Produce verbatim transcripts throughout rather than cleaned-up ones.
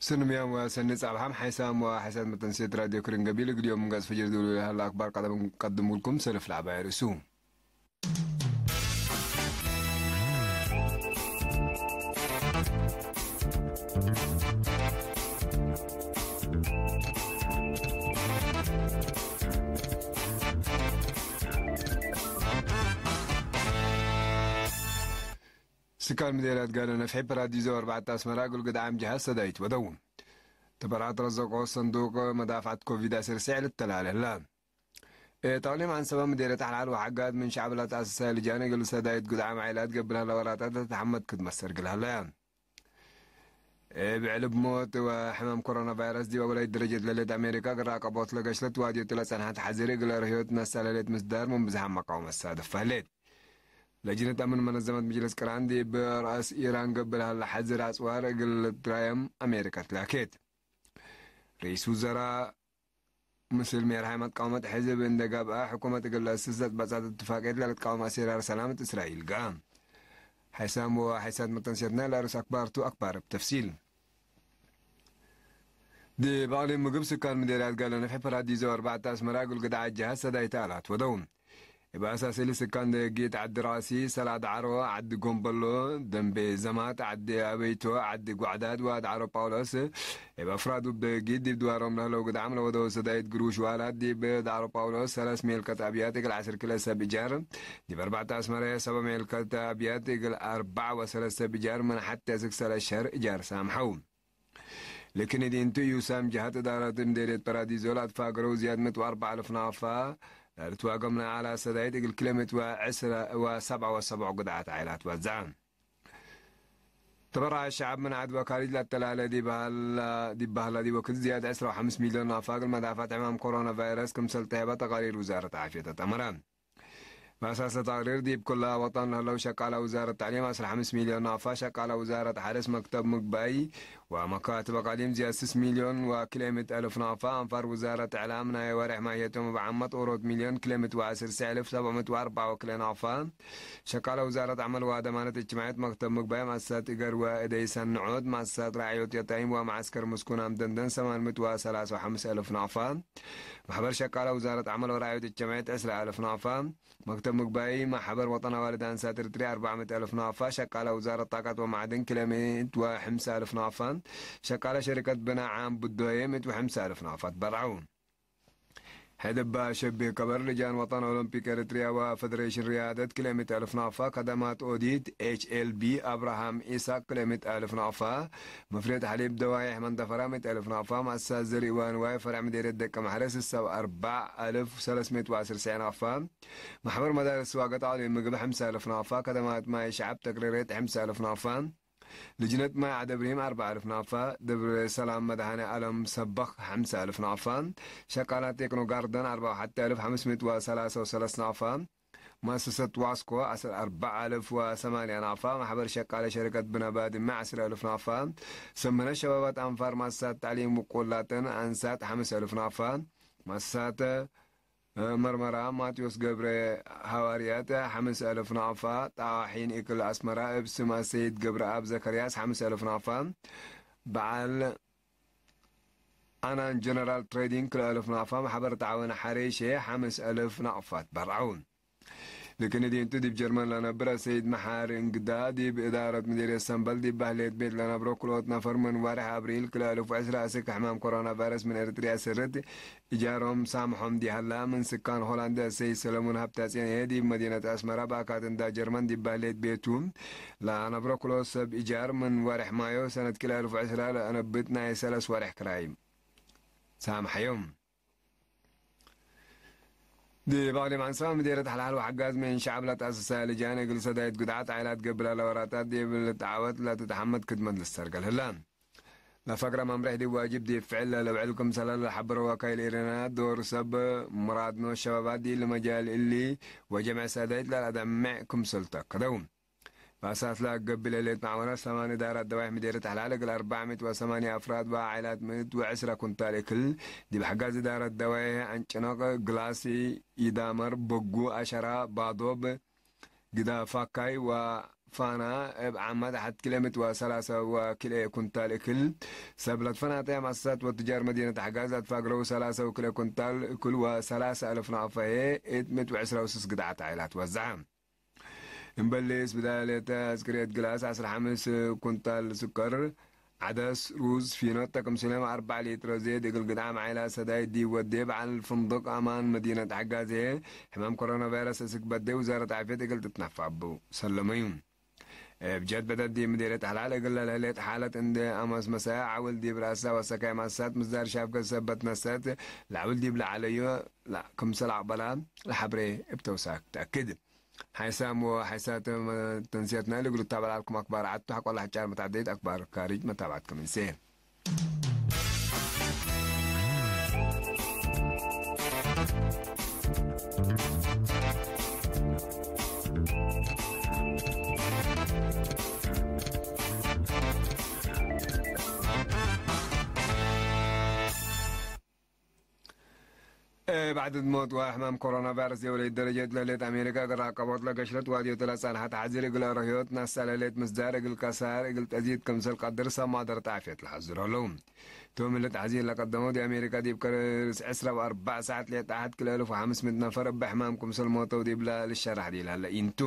ስንምያም ወሰኒ ጻብሐም ሓይሳም ወሓይሳት መተንሴት ራድዮ ክርን ገቢል እግል ዮም ምን ገጽ ፍጅር ድውሉ ለሀለ አክባር ቀደም ቀድሙልኩም ሰልፍ ለዐባይ ርእሱ። ስካን ምዴርያት ጋለ ነፍሒ ፐራዲዞ አርባዕተ አስመራ እግል ግድዓም ጀሃዝ ሰዳይት ወደው። ተበርዓት ረዘቆ ሰንዱቅ መዳፍዓት ኮቪድ አስር ሴዕ ልተላለ ህለ። እት አቅሊም ዐንሰበ ምዴርየት ሐልሐል ወሐጋት ምን ሸዕብ ለተአሰሰ ልጃን እግል ሰዳይት ግድዓም ዓይላት ገብር ህለ ወራታት ለተሐመድ ክድመት ሰርግል ሀለ። እብ ዕልብ ሞት ወሕማም ኮሮና ቫይረስ ዲብ አወላይት ደረጀት ለህሌት አሜሪካ እግል ራቀቦት ለገሽለት ዋድዮቱ ለጸንሐት ሐዚር እግል ርህዮት ነሳ ለህሌት ምስዳር ምን ብዝሓም መቃወመት ሳድፍ ሀሌት። ለጅነት አምን መነዘመት ምጅልስ ቅራን ዲብ ረአስ ኢራን ገብእ ለሀለ ሐዝር አጽዋር እግል ትራየም አሜሪካ ትላኬት። ርኢስ ውዘራ ምስል ሜርሓይ መትቃወመት ሕዝብ እንዴ ገብአ፣ ሕኩመት እግል ለአስስ ለትበጻት እትፋቅየት ለልትቃወም አሴራር ሰላም እት እስራኤል ገአ። ሐይሳም ወሐይሳት መተንስየትነ ለአርስ አክባር ቱ። አክባር እብ ተፍሲል። ዲብ አቅሊም ምግብ ስካን ምዴርያት ጋለ ነፍሒ ፐራዲዞ አርባዕተ አስመራ እግል ግድዓት ጀሃዝ ሰዳይት አላት ወደው። እብ አሳስ እሊ ስካን ደጊት ዐዲ ራሲ፣ ሰላድ ዐሮ፣ ዐዲ ጎምበሎ፣ ደንቤ ዘማት፣ ዐዲ አበይቶ፣ ዐዲ ጓዕዳድ ወአድዓሮ ጳውሎስ እብ አፍራድ ውብ ደጊት ዲብ ድዋሮም ለህለው ግድዓም ለወደው ሰዳይት ግሩሽ ዋላት ዲብ ዳዕሮ ጳውሎስ ሰለስ ሜልከት አብያት እግል ዐስር ክልኤ ሰብ እጃር፣ ዲብ አርባዕተ አስመረ ሰበ ሜልከት አብያት እግል አርበዕ ወሰለስ ሰብ እጃር ምን ሐቴ እስክ ሰለስ ሸህር እጃር ሳምሐው። ልክን እዲንቱ ዩሳም ጀሀት እዳረት ምዴርየት ፐራዲዞ ለአትፋገረው ዝያድ ምእት ወአርበዕ አልፍ ናፋ ለልትዋገምነ አላ ሰዳይት እግል ክልኤ ምእት ወዐስረ ወሰብዐ ወሰብዑ ግድዓት ዓይላት ወዘዐ። ተበራዕ ሸዐብ ምን ዐድ ወካሊድ ለአተላለ ዲብ ሀላ፣ ዲብ በሀላ ዲብ ወክድ ዝያድ ዕስራ ወሐምስ ሚልዮን ናፋ እግል መዳፈዐት ሕማም ኮሮና ቫይረስ ክምሰል ተህበ ተቃሪር ውዛረት ዓፍየት አተመረ። በአሳስ ለተቅሪር፣ ዲብ ኩለ ወጠን ለህለው ሸቃለ ውዛረት ተዕሊም ዐስራ ሐምስ ሚልዮን ናፋ፣ ሸቃለ ውዛረት ሐርስ፣ መክተብ ምግባይ ወመካትብ አቃሊም ዝያድ ስስ ሚልዮን ወክልኤ ምእት አልፍ ናፋ፣ አንፋር ውዛረት እዕላም ናይ ወሬሕ ማህየቶም እብ ዓመት ኦሮት ሚልዮን ክልኤ ምእት ወዐስር ሺሕ አልፍ ሰብዕ ምእት ወአርበዕ ወክልኤ ናፋ፣ ሸቃለ ውዛረት ዐመል ወደማነት እጅትማዕየት፣ መክተብ ምግባይ፣ መአሰሳት እገር ወእደይ ሰንዖት፣ መአሰሳት ረዓዮት የታይም ወመዓስከር ምስኩን አምደንደን ሰማን ምእት ወሰላሳ ወሐምስ አልፍ ናፋ፣ ማሕበር ሸቃለ ውዛረት ዐመል ወረዓዮት እጅትማዕየት ዕስራ አልፍ ናፋ፣ መክተብ ምግባይ ማሕበር ወጠን አዋልድ አንሳት ኤርትርያ አርበዕ ምእት አልፍ ናፋ፣ ሸቃለ ውዛረት ጣቀት ወማዕድን ክልኤ ምእት ወሐምሳ አልፍ ናፋ፣ ሸቃለ ሸሪከት ብና ዓም ብዶዬ ምእት ወሐምሳ አልፍ ናፋ ትበርዐው። ሕድባ ሸቢህ ከበር ልጃን ወጠን ኦሎምፒክ ኤርትርያ ወፈደሬሽን ርያደት ክልኤ ምእት አልፍ ናፋ፣ ከደማት ኦዲት ኤች ኤል ቢ አብርሃም ኢሳቅ ክልኤ ምእት አልፍ ናፋ፣ መፍሬት ሐሊብ ደዋይሕ መንደፈራ ምእት አልፍ ናፋ፣ መአሰሳት ዘርኢ ወንዋይ ፈርዕ ምዴርየት ደቀ ማሕረስ ሰብ አርበዕ አልፍ ሰለስ ምእት ወዐስር ሴዕ ናፋ፣ ማሕበር መዳርስ ዋገ ተዕሊም ምግብ ሐምሳ አልፍ ናፋ፣ ከደማት ማይ ሸዐብ ተቅሪሬት ሐምሳ አልፍ ናፋ፣ ልጅነት ማይ ዐደ እብሪም አርበዕ አልፍ ናፋ፣ ደብረ ሰላም መድኃኔ ዓለም ሰበኽ ሐምሳ አልፍ ናፋ፣ ሸቃላት ቴክኖ ጋርደን አርበዕ ወሐቴ አልፍ ሐምስ ምእት ወሰላሳ ወሰለስ ናፋ፣ መአሰሰት ዋስኮ ዐስር አርበዕ አልፍ ወሰማንያ ናፋ፣ ማሕበር ሸቃለ ሸሪከት ብነ ባድመ ዐስር አልፍ ናፋ፣ ሰመነ ሸባባት አንፋር መአሰሳት ተዕሊም ውቁላተን አንሳት ሐምስ አልፍ ናፋ፣ መአሰሳት መርመራ ማቴዎስ ገብረ ሐዋርያት ሐምስ አልፍ ናፋ፣ ጣዋሒን እክል አስመራ እብ ስም አሰይድ ገብረአብ ዘከርያስ ሐምስ አልፍ ናፋ፣ በዓል አናን ጀነራል ትሬዲንግ ክልኤ አልፍ ናፋ፣ ማሕበር ተዓወነ ሐሬሼ ሐምስ አልፍ ናፋ ትበርዐው። ልክን እዲንቱ ዲብ ጀርመን ለነብር አሰይድ መሓሪ እንግዳ፣ ዲብ እዳረት ምዴርየት ሰምበል ዲብ በህሌት ቤት ለነብሮ ክልኦት ነፈር ምን ወርሕ አብሪል ክልኤ አልፍ ወዕስራ አስክ ሕማም ኮሮና ቫይረስ ምን ኤርትርያ ስርት እጃሮም ሳምሖም ዲሀላ፣ ምን ስካን ሆላንድ አሰይድ ሰለሙን ሀብተአጼንኤ ዲብ መዲነት አስመራ በአካት እንዳ ጀርመን ዲብ በህሌት ቤቱ ለአነብሮ ክልኦት ሰብ እጃር ምን ወርሕ ማዮ ሰነት ክልኤ አልፍ ወዕስራ ለአነብት ናይ ሰለስ ወርሕ ክራይ ሳምሐዮም። ዲብ አቅሊም ዐንሰበ ምዴርየት ሐልሐል ወሐጋዝ ምን ሸዐብ ለተአሰሰ ልጃን እግል ሰዳይት ግድዓት ዓይላት ገብእ ለሀለ ወራታት ዲብ ልትዓወት ለትትሐመድ ክድመት ልሰርገል ህለ። ለፈግረ መምሬሕ ዲብ ዋጅብ ዲብ ፍዕል ለልውዕል ክምሰለ ለሐበረ ወካይል ኤረና ዶር ሰብ ምራድ ኖ ሸባባት ዲብ ለመጃል እሊ ወጀምዕ ሰዳይት ለለአደምዕ ክምሰል ተአከደው። በአሳስ ለአገብእ ለሌት መዕወነት ሰማን እዳረት ደዋይሕ ምዴርየት ሐልሐል እግል አርበዕ ምእት ወሰማንያ አፍራድ ወዓይላት ምእት ወዕስረ ኩንታል እክል ዲብ ሐጋዝ እዳረት ደዋይሕ አንጭኖቅ፣ ግላሲ፣ ኢዳመር፣ በጉ፣ አሸራ፣ ባዶብ፣ ግዳ ፋካይ ወ ፋና እብ ዓመት ሐድ ክልኤ ምእት ወሰላሰ ወክልኤ ኩንታል እክል፣ ሰብ ለትፈናተየ መአሰሳት ወትጃር መዲነት አሕጋዝ ለአትፋግረው ሰላሰ ወክልኤ ኩንታል እክል ወሰላሰ አልፍ ናፈ ህዬ እት ምእት ወዕስራ ወስስ ግድዓት ዐይላት ወዘዐ። እምበሌስ ብዳሌተ አስክርየት ግላስ ዐስራ ሐምስ ኩንታል ስከር፣ ዐደስ፣ ሩዝ፣ ፊኖት ተክምስሎም አርበዕ ሊትሮ ዜድ እግል ግድዓም ዐይላት ሰዳይት ዲብ ወዴ በዐል ፍንዱቅ አማን መዲነት ሐጋዜ ሕማም ኮሮና ቫይረስ እስክ በዴ ውዛረት ዓፍየት እግል ትትነፋ እቡ ሰለመዩ። እብ ጀት በደት ዲብ ምዴርየት አህላል እግል ለልህሌት ሓለት እንዴ አመስመሰ፣ ዐውል ዲብ ረአሰ ወሰካይ ማሳት ምስዳር ሻፍገ ሰበት ነሰት፣ ለዐውል ዲብ ለዐለዩ ክምሰል አቅበላ ለሐብሬ እብ ተውሳክ ተአክድ። ሓይሳም ወሓይሳት መተንስያትና እግል ልታበል አልኩም አክባር ዐቱ ሐቆ ለሐጫር መታዕደይት አክባር ካሪጅ መታብዐት ክምንሴ። እብ ዐደድ ሞት ወሕማም ኮሮና ቫይረስ የውለይት ደረጀት ለህሌት አሜሪካ እግል ራቀቦት ለገሽለት ዋድዮት ለጸንሐት ሐዚር እግል አረህዮት ናሳ ለህሌት ምስዳር እግል ከሳር እግል ጠዚት ክምሰል ቀድር ሰብ ማደረት ዓፍየት ለሐዝሮ ለው። ቶም እለ ተሕዚር ለቀደመው ዲብ አሜሪካ ዲብ ከርስ ዕስራ ወአርበዕ ሰዓት ሌጣ ሐድ ክልኤ አልፍ ወሐምስ ምእት ነፈር እበ ሕማም ክምሰል ሞተው ዲብለ ልሸራሕ ዲላለ ኢንቱ።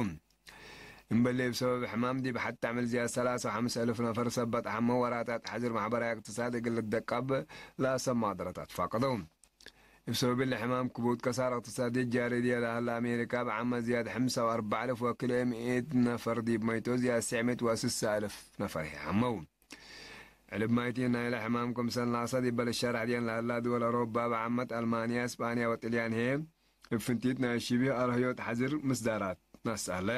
እምበሌ እብ ሰበብ ሕማም ዲብ ሐድ ተዕምል ዝያድ ሰላሳ ወሐምስ አልፍ ነፈር ሰበት ሐመው ወራታት ሐዝር ማሕበራዊ እቅትሳድ እግል ልትደቀብ ለአሰብ ማደረት አትፋቀደው። እብ ሰበብ እለ ሕማም ክቡድ ከሳር እቅትሳድየት ጃሪ ዲብ ለሀለ አሜሪካ እብ ዓመት ዝያድ ሐምሳ ወአርበዕ አልፍ ወክልኤ ምእት ነፈር ዲብ መይቶ ዝያድ ስዕ ምእት ወስሳ አልፍ ነፈር ህይ ሐመው። ዕልብ ማይቲን ናይለ ሕማም ክምሰል ናሰ ዲበ ልሸራሕ ዲየን ለሀላ ድወል አውሮፓ፣ እብ ዓመት አልማንያ፣ እስጳንያ ወጥልያን ህዬ እብ ፍንቲት ናይ ሽቢህ አርህዮት ሐዝር ምስዳራት ናስአለ።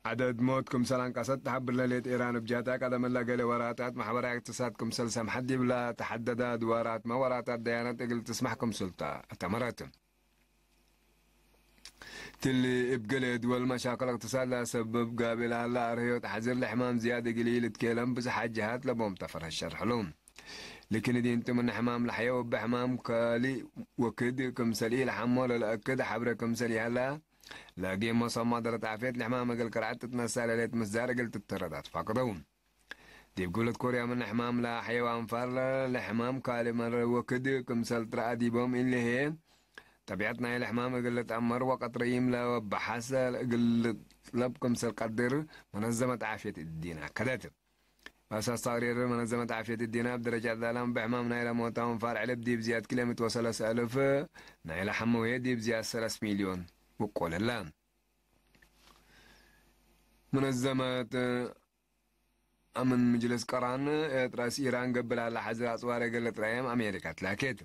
ዐደድ ሞት ክምሰል አንቀሰት ተሐብር ለህሌት ኢራን እብ ጃታ ቀደም እለ ገሌ ወራታት ማሕበራዊ እቅትሳድ ክምሰል ሰምሐት ዲብለ ተሐደደ ድዋራትመ ወራታት ደያነት እግል ትስመሕ ክምሰልተ አተመረት። ትሊ እብ ገሌ ድወል መሻክል እቅትሳድ ለአሰብብ ጋብእ ለሀለ አርህዮት ሐዚር ለሕማም ዝያድ እግል ኢልትኬለም ብዝሓት ጀሃት ለቦም ተፈርህ ሸርሕሉ። ልክን እዲንቱ ምን ሕማም ለሐየው እበ ሕማም ካልእ ወክድ ክምሰል ኢለሐሞ ለለአክድ ሐብረ ክምሰል ይሀለ፣ ለጌሞ ሰብ ማደረት ዓፍየት ለሕማም እግል ቅርዐት ትትነሳ ለሌት ምስዳር እግል ትተረድ አትፋቅደው። ዲብ ግብለት ኮርያ ምን ሕማም ለሐየው አንፋር ለሕማም ካልእ መረ ወክድ ክምሰል ትረአ ዲቦም እሊ ህዬ፣ ጠቢዐት ናይለ ሕማም እግል ልትአመር ወቀት ረዪም ለወበሐሰ እግል ልጥለብ ክምሰል ቀድር መነዘመት ዓፍየት እዲነ አከደት። በአሳስ ተቅሪር መነዘመት ዓፍየት እዲነ እብ ደረጃት ዳላም በሕማም ናይለ ሞት አንፋር ዕልብ ዲብ ዝያድ ክልኤ ምእት ወሰለስ አልፍ፣ ናይለ ሐመውዬ ዲብ ዝያድ ሰለስ ሚልዮን ውቁል እለ። መነዘመት አምን ምጅልስ ቀራን ኤርትራስ ኢራን ገብእ ለሀለ ሐዝር አጽዋር እግል ልትረየም አሜሪካ ትላኬት።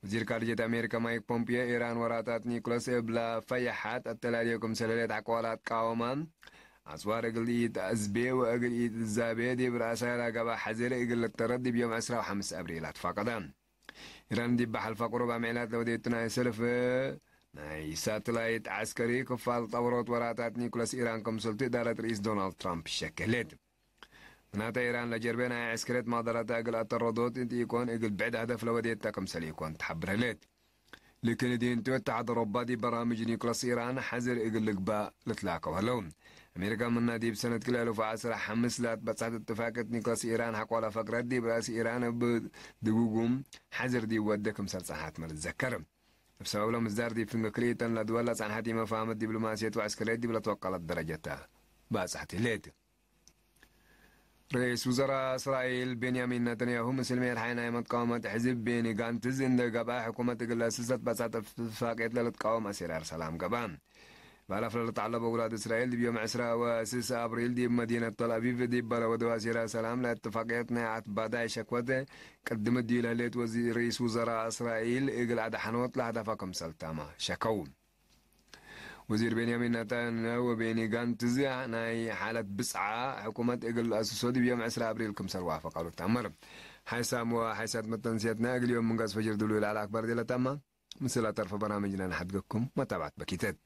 ወዚር ካርጀት አሜሪካ ማይክ ፖምፒዮ፣ ኢራን ወራታት ኒኩለስ እብ ለፈየሐት አተላልዮ ክምሰል ህሌት ሐቆ ለአትቃወመ፣ አጽዋር እግል ኢተአዝቤ ወእግል ኢትዛቤ ዲብ ረአሰ ለገብአ ሐዝር እግል ልተረድ ዲብ ዮም ዕስራ ወሐምስ አብሪል አትፋቀደ። ኢራን ዲብ በሐልፈ ቅሩብ አምዕላት ለወዴቱ ናይ ሰልፍ ናይ ሳትላይት ዐስከሪ ክፋል ጠብሮት ወራታት ኒኩለስ ኢራን ክምሰልቱ እዳረት ርኢስ ዶናልድ ትራምፕ ሸኬ ህሌት። ምናተ ኢራን ለጀርቤ ናይ ዐስከርየት ማደራተ እግል አተረዶት እት ኢኮን፣ እግል ብዕድ ሀደፍ ለወዴተ ክምሰል ኢኮን ተሐብር ህሌት። ልክን እዲንቱ እተሓድ አውሮፓ ዲብ በራምጅ ኒኩለስ ኢራን ሐዝር እግል ልግባእ ልትላከው ህለው። አሜሪካ ምና ዲብ ሰነት ክልኤ አልፍ ወዐስራ ሐምስ ለአትበጽሐት እትፋቅየት ኒኩለስ ኢራን ሐቆለ ፈቅረት ዲብ ረአስ ኢራን እብ ድጉጉም ሐዝር ዲብ ወዴ ክምሰል ጸንሐትመ ልትዘከር። እብ ሰበብ ለምስዳር ዲብ ፍንጌ ክልኢተን ለድወል ለጸንሐት ኢመፋህመት ዲብሎማስየት ወዐስከርየት ዲብ ለትወቀለት ደረጀተ ባጽሐት ህሌት። ርኢስ ውዘራእ እስራኤል ቤንያሚን ነተንያሁ ምስል ሜርሓይ ናይ መትቃወመት ሕዝብ ቤኒ ጋንትዝ እንዴ ገብአ፣ ሕኩመት እግል ለአስሰት በጻት እትፋቅየት ለልትቃወም አሲራር ሰላም ገብአ። ባለፍ ለልትዐለቦ ውላድ እስራኤል ዲብ ዮም ዕስራ ወስስ አብሪል ዲብ መዲነት ተልአቪቭ ዲብ በለ ወደው አሲራር ሰላም ለእትፋቅየት ናይ አትባዳይ ሸክወት ቅድምት ዲብ ለህሌት ወዚ-፣ ርኢስ ውዘራእ እስራኤል እግል አድሐኖት ለሀደፈ ክምሰል ተመ ሸከው። ወዚር ቤንያሚን ነታንያሁ ወቤኒ ጋንትዝ ናይ ሓለት ብጽዓ ሕኩመት እግል ለአስሶ ዲብ ዮም ዕስራ አብሪል ክምሰል ዋፈቀ ሉ ተአመር። ሓይሳም ወሓይሳት መተንስየትና እግል ዮም ምንጋዝ ፈጅር ድሉ ለዐለ አክባር ዲለ ተመ። ምስል አተርፈ በራምጅነ ነሐድገኩም መታብዐት በኪተት።